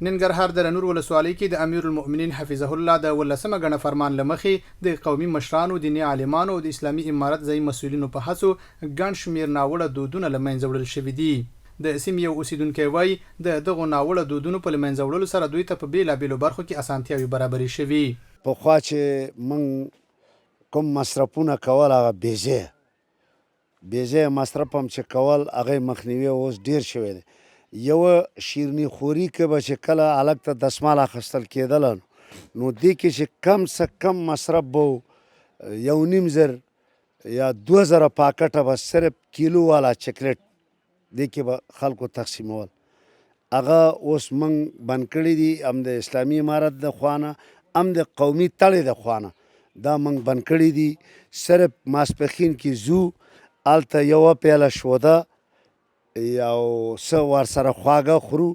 ننګرهار دره نور ولسوالۍ کې د امیرالمؤمنین حفظه الله د اوولسمه ګڼه فرمان له مخې د قومي مشرانو، دیني عالمانو او د اسلامي امارت ځايي مسؤلینو په هڅو ګڼ شمېر ناوړه دودونه له منځه وړل شوي دي. د سیمې یو اوسېدونکی وايي، د دغو ناوړه دودونو په له منځه وړلو سره دوی ته په بېلابېلو برخو کې اسانتیاوې برابرې شوي. پخوا چې موږ کوم مصرفونه کول هغه بې ځایه بې ځایه مصرف هم چې کول هغه یې مخنیوی اوس ډېر شوی دی. یوه شیرني خوري کې به چې کله هلک ته دستمال اخیستل کېدله نو دې کې چې کم څه کم مصرف به و 1500 یا 2000 پاکټه به صرف کیلو والا چکلیټ دې کې به خلکو تقسیمول هغه اوس موږ بند کړي دي هم د اسلامي امارت د خوانه هم د قومي تړې د خوانه دا موږ بند کړي دي صرف ماسپښین کې ځو هلته یوه پیاله شوده یو څه ورسره خواږه خورو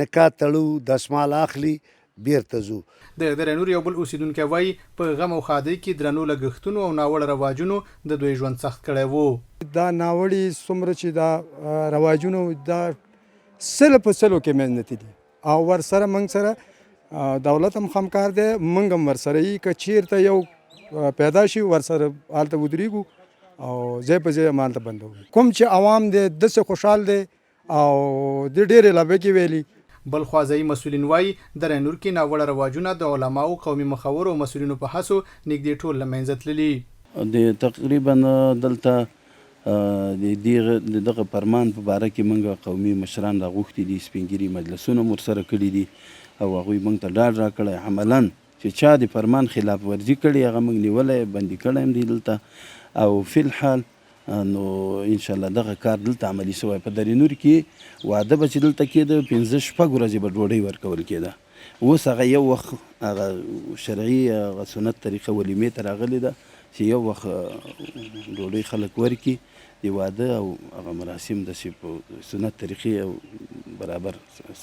نکاح تړو دستمال اخلي بیرته ځو. د دره نور یو بل اوسېدونکی وايي، په غم او ښادۍ کې درنو لګښتونو او ناوړه رواجونو د دوی ژوند سخت کړی و. دا ناوړي څومره چې دا رواجونه وو دا سل په سلو کې منځ نه تلي او ورسره موږ سره دولت هم همکار دی موږ هم ورسره یي که چیرته یو پیدا شي ورسره هلته ودرېږو او ځای په ځای هم هلته بندوو کوم چې عوام دی داسې خوشحال دی او دې ډېرې لبکې ویلي. بل خوا ځايي مسؤلین وايي، دره نور کې ناوړه رواجونه د علماوو، قومي مخورو او مسؤلینو په هڅو نږدې ټول له منځه تللي. د تقریبا دلته د دې د دغه فرمان په باره کې موږ قومي مشران راغوښتي دي، سپین ږیري مجلسونه مو ورسره کړي دي او هغوی موږ ته ډاډ راکړی، عملاً چې چا د فرمان خلاف ورزي کړې هغه موږ نیولی، بندي کړی هم دی دلته او فی الحال نو ان شاء الله دغه کار دلته عملي سوی. په درې نور کې واده به چې دلته کېده پنځه شپږ ورځې به ډوډۍ ورکول کېده، اوس هغه یو وخت هغه شرعي هغه سنت طریقه ولیمې ته راغلې ده چې یو وخت ډوډۍ خلک ورکړي د واده او هغه مراسم داسې په سنت طریقې او برابر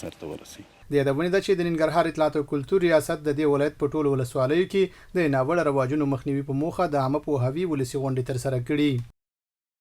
سرته ورسوي. د یادونې ده چې د ننګرهار اطلاعات او کلتور ریاست د دې ولایت په ټولو ولسوالیو کې د ناوړه رواجونو مخنیوي په موخه د عامه پوهاوي ولسي غونډې ترسره کړي.